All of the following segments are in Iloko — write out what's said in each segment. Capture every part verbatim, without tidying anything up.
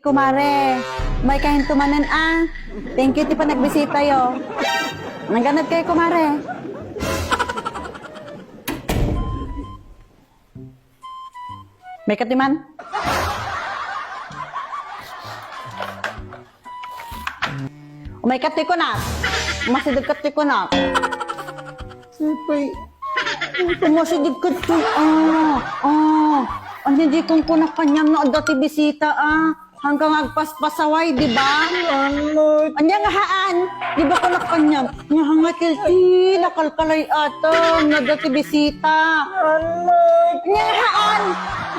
Kumare, umay kayo manen, a. Thank you ti panagbisitayo. Nagganad kayo, kumare. May katiman? Umay kat ti kunak. Umasideg kat ti kunak. Sipay. Umasideg kat ti, ah, ah. Anya di kong kunak kaniam no adda ti bisita, a. Hanggang agpaspasaway, di ba? Ano? Anya nga haan? Di ba kunak kaniam? Nga hanga tiltil, nakalkalay ata, nga adda ti bisita. Ano? Anya haan?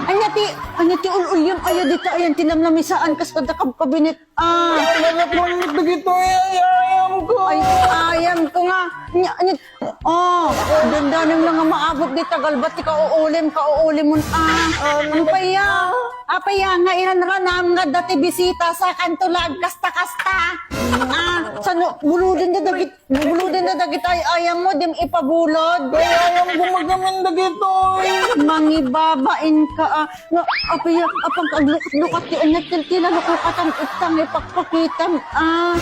Anya ti, anya ti ul-ulyam aya dita, ayan ti lamlamisaan, kas kada kabkabinet. Ah. Ay, anak mo, dagito, ay, ay, ayam ko. Ay, ayam ko nga. Nya, nya, oh, dandanim lang nga maabot di tagalbat ti kauulim, kauulimon, ah. Ano pa ya? Apay ya nga iran ranam nga adda ti bisita sa kanto la agkasta-kasta. Ah, sano, buluden da dagit, buluden da dagit ay ayam mo, dim ipabulod. Ay, ayam gumagamin dagitoy. Mangibabain ka, ah. No, apay, apag aglukat-lukat ti anak, til-, tila lukukatan itang ipagpakitam, ah.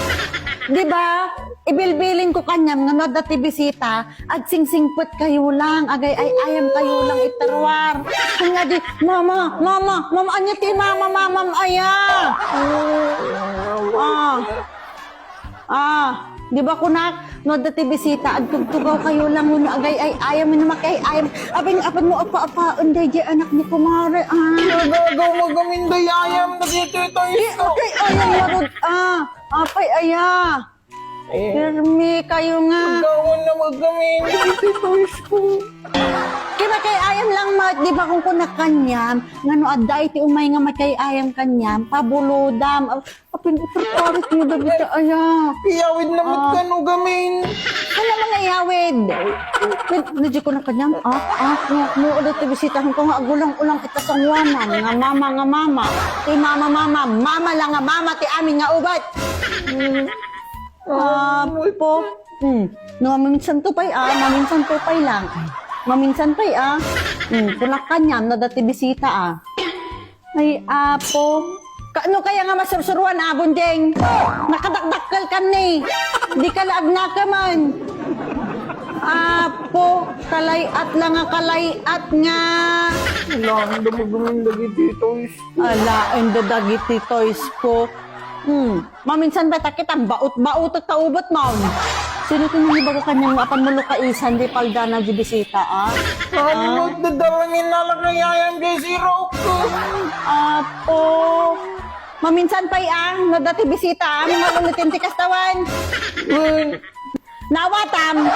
Di ba? Ibilbilin ko kaniam nga no adda ti bisita, agsingsingpet kayo lang, agay ay ayam kayo lang itaruar. Anya di, mama, mama, mama, anya ti mama, mamam, aya. Ah. Ah, di ba kunak, no adda ti bisita, agtugtugaw kayo lang, no agay ay ayam, no makay ayam. Apin, apin mo, apa, apa, unday di anak ni kumare, ah. Nagagaw magamin day ayam, dagito ito, Di, isko. Okay, ayam, marud, ah, apay, aya. Eh. Pirmi kayo nga. Agawan na magamin, dagito ito, isko. Kaya makay ayam lang, mat, di ba kung kunak kaniam, nga no adda iti umay nga makay ayam kaniam, pabulodam. Apin, iparparit mo, David, aya. Iyawid na met Ah. kano gamin. Ano man iyawid? Medyo ko na kanyang, ah, ah, no, no, ulit ti bisitahan ko nga agulang-ulang ita sa ngwanan, nga mama, nga mama. Ti mama, mama, mama lang nga mama, ti amin nga ubat. Ah, po. Hmm. No, maminsan to pay, ah, maminsan to pay lang. Maminsan pay, ah. Hmm, kunak kanyam, no, dati bisita, ah. Ay, apo. Ka-, ano kaya nga masursuruan, Abon Deng? Nakadakdakkel ka ni. Di ka laag nakaman. Apo, kalay-at lang nga kalay-at nga. Laeng da magumin dagiti toys. Ala, enda dagiti toys ko. Hmm. Maminsan ba takit ang baot-baot at kaubat mo? Sino ti nangibaga kanyang apan mo lukaisan di palda na di bisita, ah? Ano, Ah? Dadalangin na lang kay ayam kay si Rocco. Apo. Maminsan pa'y, ah, no dati bisita, ah, mga lulutin ti kastawan. Uy. Nawatam.